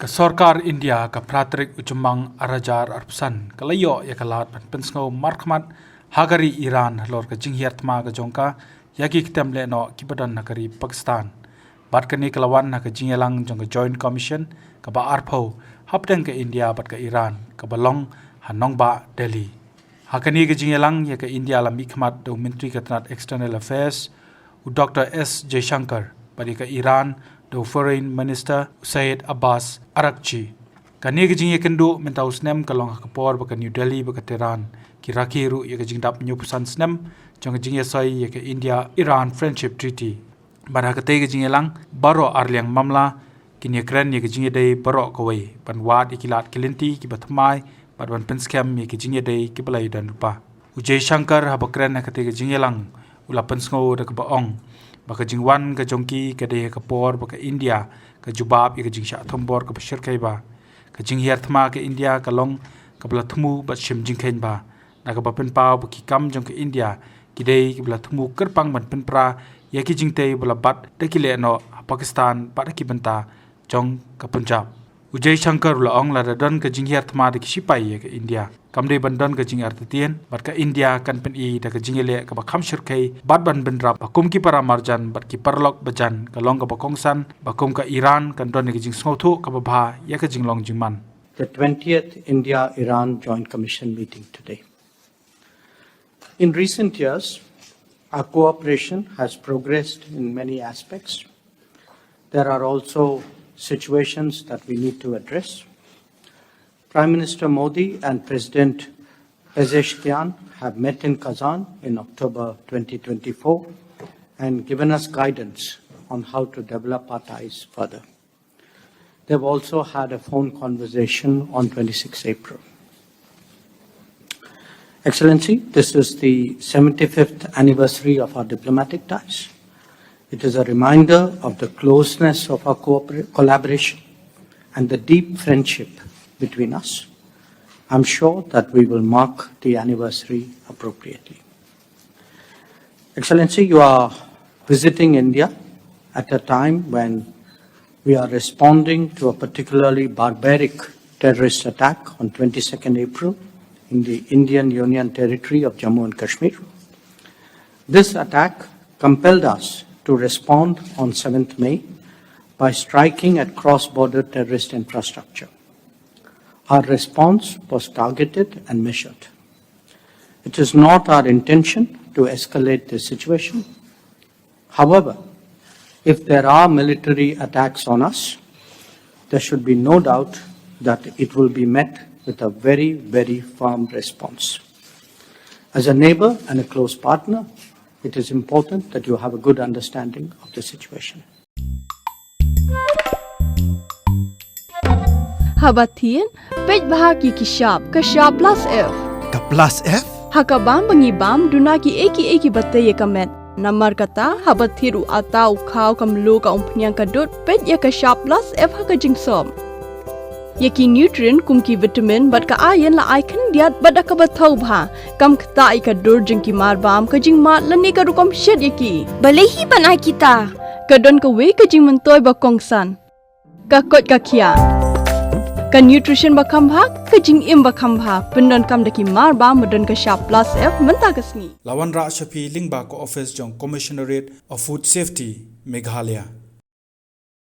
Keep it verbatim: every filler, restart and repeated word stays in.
Sorkar India ka phra tarik u Jymmang ar hajar arphew san ka la ïoh ïa ka lad ban pynsngew markhmat ha ka ri Iran halor ka jinghiar thma ka jong ka ïa ki kyntem lehnoh kiba don ha ka ri Pakistan. Bad kane ka la wan ha ka jingïalang jong ka Joint Commission kaba arphew hapdeng ka India bad ka Iran kaba long ha nongbah Delhi. Ha kane ka jingïalang ïa ka India la mihkhmat da u Myntri ka tnat External Affairs u Doctor S Jaishankar bad ïa ka Iran da u Foreign Minister u Syed Abbas Araghchi. Kane ka jingïakynduh mynta u snem ka long ha ka por ba ka New Delhi bad ka Tehran ki rakhe ruh ïa ka jingdap hynñiewphew san snem jong ka jingïasoi ïa ka India Iran Friendship Treaty. Bad ha katei ka jingïalang baroh arliang mamla kin ïakren ïa ka jingïadei baroh kawei ban wad ïa ki lad ki lynti kiba thymmai bad ban pynskhem ïa ka jingïadei kiba la ïadon lypa. U Jaishankar haba kren ha katei ka jingïalang u la pynsngew da kaba ong ba ka jingwan ka jong ki ka dei ha ka por ba ka India ka jubab ïa ka jingshah thombor kaba shyrkhei bha. Ka jinghiar thma ka India ka long kaba la thmu bad shim jingkheiñ bha. Na kaba pynpaw ba ki kam jong ka India ki dei kiba la thmu kyrpang ban pynpra ïa ki jingtei ba la bat da ki lehnoh ha Pakistan bad ha ki bynta jong ka Punjab. U Jaishankar u la ong lada don ka jinghiar thma da ki shipai ïa ka India kam dei ban don ka jingartatien bad ka India kan pyni da ka jingïaleh kaba kham shyrkhei bad ban bynrap ba kum ki para marjan bad ki paralok bajan ka long kaba kongsan ba kum ka Iran kan don ïa ka jingsngewthuh kaba bha ïa ka jinglong jingman. The twentieth India-Iran Joint Commission meeting today. In recent years, our cooperation has progressed in many aspects. There are also situations that we need to address. Prime Minister Modi and President Pezeshkian have met in Kazan in October twenty twenty-four and given us guidance on how to develop our ties further. They've also had a phone conversation on twenty-sixth April. Excellency, this is the seventy-fifth anniversary of our diplomatic ties. It is a reminder of the closeness of our cooper-, collaboration and the deep friendship between us. I'm sure that we will mark the anniversary appropriately. Excellency, you are visiting India at a time when we are responding to a particularly barbaric terrorist attack on twenty-second April in the Indian Union Territory of Jammu and Kashmir. This attack compelled us to respond on seventh May by striking at cross-border terrorist infrastructure. Our response was targeted and measured. It is not our intention to escalate this situation. However, if there are military attacks on us, there should be no doubt that it will be met with a very, very firm response. As a neighbor and a close partner, it is important that you have a good understanding of the situation. Haba thied, peit bha ïa ki shap, ka shap plus F. Ka plus F? Ha ka bam ba ngi bam, duna kiei kiei kiba tei ïa ka met. Namar kata, haba thied u atta u khaw ka mluh ka umphniang ka dud, peit ïa ka shap plus F ha ka jingsop. Ïa ki nutrient kum ki vitamin bad ka iron la ai khyndiat bad da kaba thaw bha. Kam ktah ïa ka dur jong ki marbam, ka jingmad lane ka rukom shet ïa ki. Balei hi ban ai kita? Ka don kawei ka jingmyntoi ba kongsan. Ka koit ka khiah. Ka nutrition ba kham bha, ka jingim ba kham bha. Pyndonkam da ki marbam ba don ka shap plus F mynta ka sngi. La wanrah sha phi lyngba ka office jong Commissionerate of Food Safety, Meghalaya.